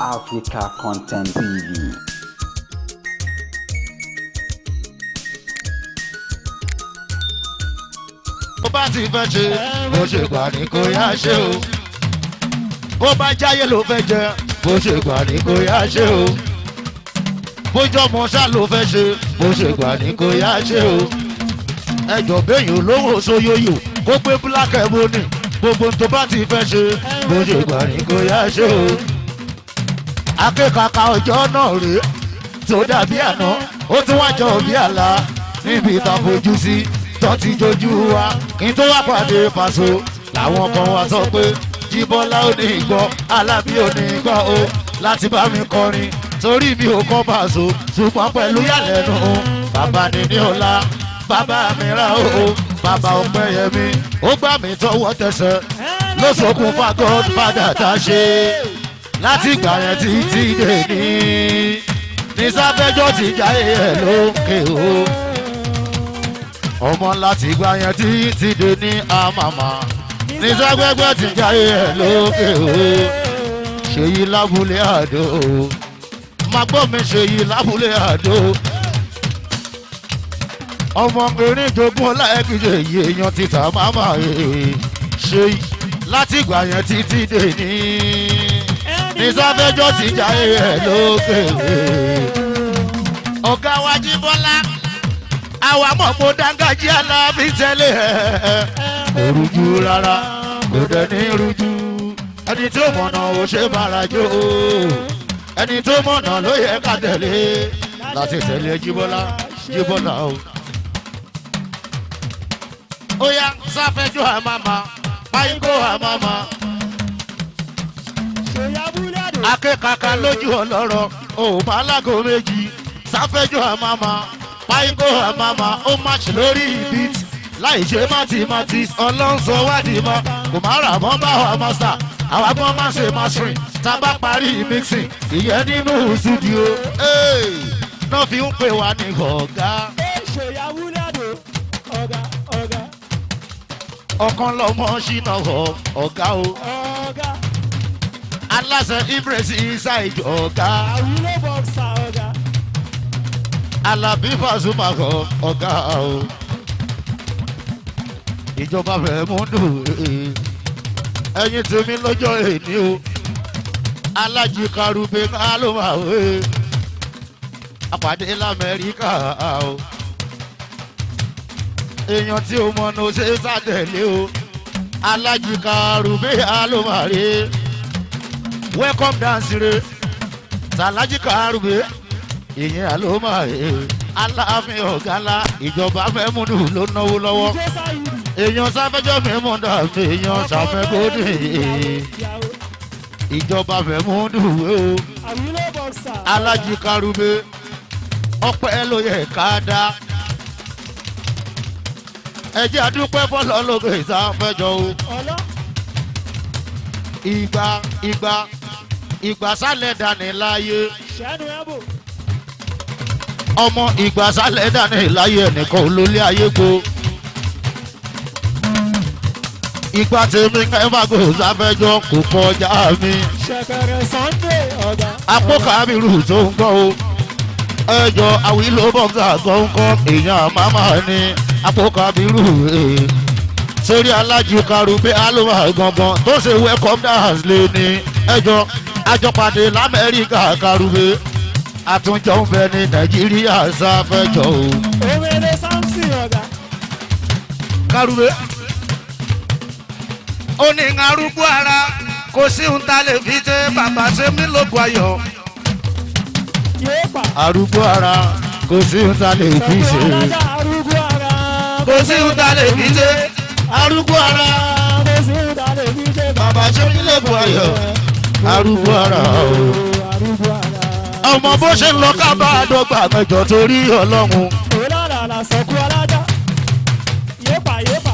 Africa Content TV. Bó bá ti fẹ́ ṣe, bó ṣe gbà ní kó yá ṣe o. Bó bá jáyé ló fẹ́ jẹ, bó ṣe gbà ní kó yá ṣe o. Bójú ọmọ ṣá ló fẹ́ ṣe, bó ṣe gbà ní kó yá ṣe o. Ẹjọ́ bẹ́yìn olówó sóyóyò kó pé black ebony, gbogbo tó bá ti fẹ́ ṣe, bó ṣe gbà ní kó yá ṣe o. Akékaka ọjọ́ náà rèé tó dàbí àná, ó tún wá jọ bí àlá níbi tá a fojú sí tó ti jojú wa. Kí n tó wá pàdé Paso làwọn kan wá sọ pé Jíbọ́lá ò ní gbọ́, Alábí ò ní gbọ́ o láti bá mi kọrin torí mi ò kọ́ Paso. Ṣùgbọ́n pẹ̀lú yàlẹ́nu, bàbá ni ní ọ̀la, bàbá mi rà o, bàbá Ọpẹ́yẹmí, ó gbà mí tọwọ́ tẹsẹ̀ ló ṣokùnfà godfather tá a ṣe. Láti ìgbà yẹn títí dé ní sáfẹ́jọ́ ti jáde ẹ̀ lókè o. Ọmọ láti ìgbà yẹn títí dé ní àmàmà ní sáfẹ́jọ́ ti jáde ẹ̀ lókè o. Ṣèyí lábúlé àdó, máa gbọ́ mi, Ṣèyí lábúlé àdó. Ọmọ erin jogún ọlá ẹ̀kíjẹ èèyàn ti tà máma ṣèyí. Láti ìgbà yẹn títí dé ní sáfẹ́jọ́ ti jáde ẹ̀ lókè. Ọ̀gá wa Jíbọ́lá, àwa mọ̀ pé dángájí Alábí tẹ́lẹ̀ ẹ̀ kò rújú rárá, kò dẹ̀ ní rújú. Ẹni tó mọ̀nà ò ṣe bára jó, ẹni tó mọ̀nà ló yẹ ká tẹ̀lé láti tẹ̀lé Jíbọ́lá, Jíbọ́lá o. Ó yá, sáfẹ́jọ́ àmàmà páíkó àmàmà akékaka lójú ọlọ́rọ̀ òun alágò méjì. Sáfẹ́jọ́ àmàmà páíkó àmàmà, ó má ṣe lórí beat láì ṣe mathematics. Ọlọ́sọ wádìí mọ́ kò má rà mọ́ bá wa master, àwa gbọ́n má ṣe mastering. Tá a bá parí mixing ìyẹn nínú studio náà fi ń pè wá ní ọ̀gá. Ọ̀kan lọ́mọ ṣìnà ọ̀gá o, aláṣẹ Ibrahim Isa ìjọ ọ̀gá, Alábí Pasuma ọ̀gá o, ìjọba fẹ́ mú dùn. Ẹ̀yin tèmi lọ́jọ́ èní o, alájí karùbẹ́ alómàwé àpàdé lamẹ́ríkà o. Èèyàn tí o mọ̀ ní o ṣe sádẹ̀lé o, alájí karùbẹ́ alómàwé, welcome dance re sàlájì karùbẹ́ ìyẹn alómàwé, aláàfin ọ̀gálá ìjọba mẹ́múdù ló náwó lọ́wọ́. Èèyàn sáfẹ́jọ́ mẹ́múdà, èèyàn sàfẹ́gòdì ìjọba mẹ́múdù o, alájí karùbẹ́, ọpẹ́ ló yẹ ká dá. Ẹ jẹ́ àdúpẹ́ fọlọ́ lóge ìsáfẹ́jọ́ o. Ìgbà ìgbà ìgbà sálẹ̀ dání láyé, ọmọ ìgbà sálẹ̀ dání láyé, ẹnìkan olólè ayé gbo. Ìgbà tèmi ẹ má gbé sáfẹ́jọ́ kò kọjá mi. Ṣẹ̀kẹ̀rẹ̀ Sunday ọ̀gá. Àpò kábírù tó ń gbọ́ o, ẹjọ́ àwílò bọ́gà gọ́ngọ́ èèyàn màmá ni àpò kábírù sórí alájú karùbé alóhà gangan tó ṣe welcome dance lé ní ẹjọ́ àjọpàdé lamẹ́ríkà. Karùbé àtúnjọ ń bẹ ní Nàìjíríà sáfẹ́jọ́ o. Omele Samson ọ̀gá. Karùbé ó ní arúgbó ara kò sí ohun tá a lè fi ṣe bàbá ṣe mí lógo ayọ̀. Yóò pa. Arúgbó ara kò sí ohun tá a lè fi ṣe. Alájà arúgbó ara. Kò sí ohun tá a lè fi ṣe arúgbó ara. Kò sí ohun tá a lè fi ṣe. Bàbá ṣe mí lógo ayọ̀, arúgbó ara o. Arúgbó ara. Ọmọ bó ṣe ń lọ ká bá a dọ́gba mẹ́jọ torí Ọlọ́run. Òlàlà sọ̀kú alájà. Yóò pa yóò pa.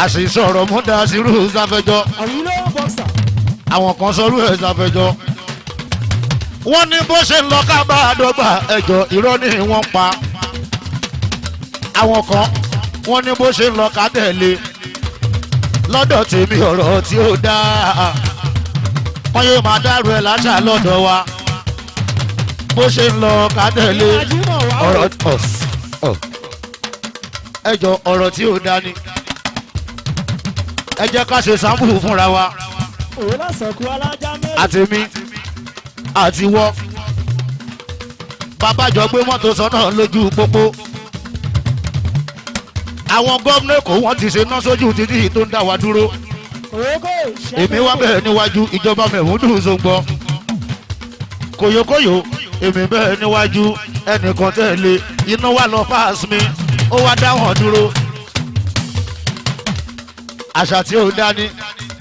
Àṣìṣe ọ̀rọ̀ mú dá sírú sáfẹ́jọ́. Àwílò bọ́ksà. Àwọn kan sọrú ẹ̀ sáfẹ́jọ́. Wọ́n ní bó ṣe ń lọ ká bá a dọ́gba ẹjọ́, irọ́ ni wọ́n pa. Àwọn kan wọ́n ní bó ṣe ń lọ ká tẹ̀lé. Lọ́dọ̀ tèmi, ọ̀rọ̀ tí ó dáa. Wọ́n yóò máa dárò ẹ̀ láṣà lọ́dọ̀ wa. Bó ṣe ń lọ ká tẹ̀lé Ajímọ̀ wá o. ọ̀rọ̀ ẹ jọ ọ̀rọ̀ tí ò dání. Ẹ jẹ́ ká ṣe sáǹpù fúnra wa. Òun lásọ̀kú alájà mẹ́rin. Àtèmi àti wọ́. Bàbá jọ gbé mọ́tò sọ́nà lójú pópó. Àwọn gómìnà Èkó wọ́n ti ṣe ná sójú títí tó ń dá wa dúró. Kòókò ṣẹ́nu Èmi wá bẹ́ẹ̀ níwájú ìjọba mẹ̀múdù sóńgbọ́. Kòyókòyó èmi bẹ́ẹ̀ níwájú ẹnìkan tẹ̀lé iná wà lọ pass mi ó wá dá wọn dúró. Àṣà tí ó dání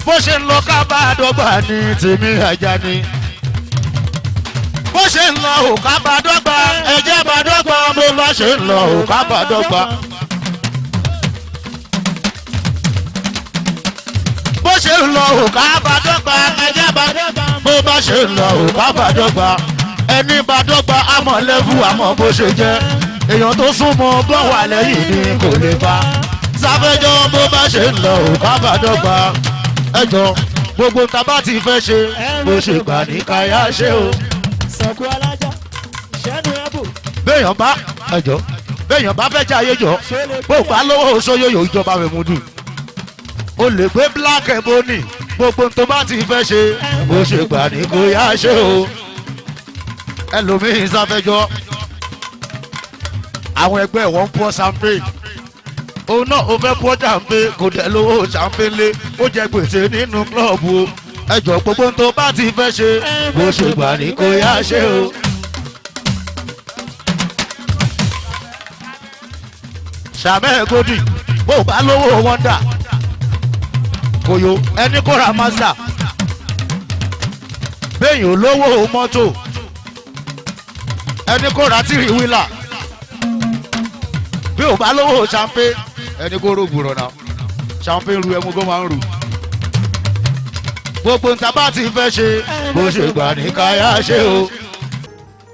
bó ṣe ń lọ ká bá a dọ́gba ní tèmi ajá ni. Bó ṣe ń lọ ò ká bá a dọ́gba ẹ̀jẹ̀ bá a dọ́gba bó bá ṣe ń lọ ò ká bá a dọ́gba. Bó ṣe ń lọ ò ká bá a dọ́gba ẹ̀jẹ̀ bá a dọ́gba bó bá ṣe ń lọ ò ká bá dọ́gba ẹni bá dọ́gba àmọ́ lẹ́fù àmọ́ bó ṣe jẹ́ èèyàn tó súnmọ́ gbọ́n wà lẹ́yìn ni kò lè bá sáfẹ́jọ́ bó bá ṣe ń lọ ò ká bá dọ́gba ẹjọ́ gbogbo tá bá ti fẹ́ ṣe bó ṣe gbà ní káyà ṣe o. Sọ̀kú alájà ṣẹ́nu ẹ̀bù. Béèyàn bá ẹjọ́ béèyàn bá fẹ́ jẹ́ ayé jọ bó bá lówó sóyòyò ìjọba rẹ̀ mú dùn o lè gbé black ebony gbogbo tó bá ti fẹ́ ṣe bó ṣe gbà ní kó yá ṣe o. Ẹlòmíín sáfẹ́jọ́ àwọn ẹgbẹ́ wọn ń pọ́ champagne òun náà ó fẹ́ pọ́ champagne kò dẹ̀ lówó champagne lé ó jẹ gbèsè nínú klọ́ọ̀bù o. Ẹjọ́ gbogbo tó bá ti fẹ́ ṣe bó ṣe gbà ní kó yá ṣe o. Sàmẹ́ gòdì bó bá lówó wọ́ndà kòyó ẹni kó ra mazda bẹ́yìn olówó mọ́tò ẹni kó ra tìrì wílà bí ò bá lówó champagne ẹni kó rògbò rọ̀nà champagne ru ẹmu kó máa ń rù. Gbogbo nta bá ti fẹ́ ṣe bó ṣe gbà ní káyà ṣe o.